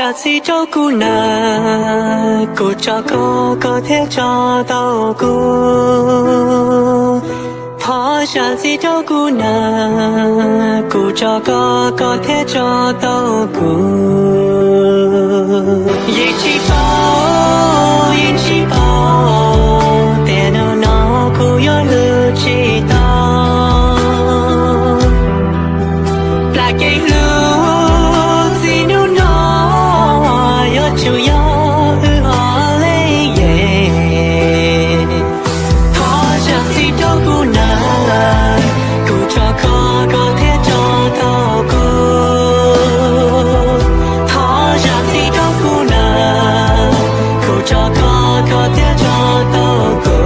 Zam txim rau kuv na, kuv tso koj, koj thiaj tso tau kuv. Thov zam txim rau kuv na, kuv tso koj, koj thiaj tso tau kuv. Yeej tsis paub, yeej tsis paub, tias hnub no kuv yuav hlub tsis tau. Plam kev hlub txij hnub no yuav tsum yog wb ob leeg. Thov zam txim rau kuv na, kuv tso koj, koj thiaj tso tau kuv. Thov zam txim rau kuv na, kuv tso koj, koj thiaj tso tau kuv.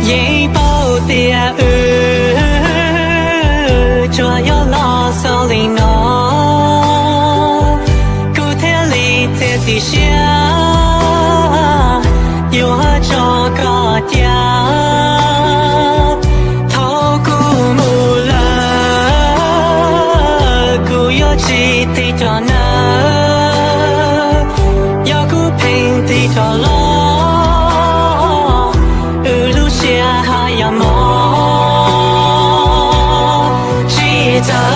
Yeej paub tias wb tsuas yuav los xaus li no, kuv thiaj li txiav txim siab yuav tso koj cia. Thaum kuv mus lawm, kuv yuav tsis tig rov nawb. Yog kuv pheej tig rov los, wb lub siab haj yam mob. Tsis txawj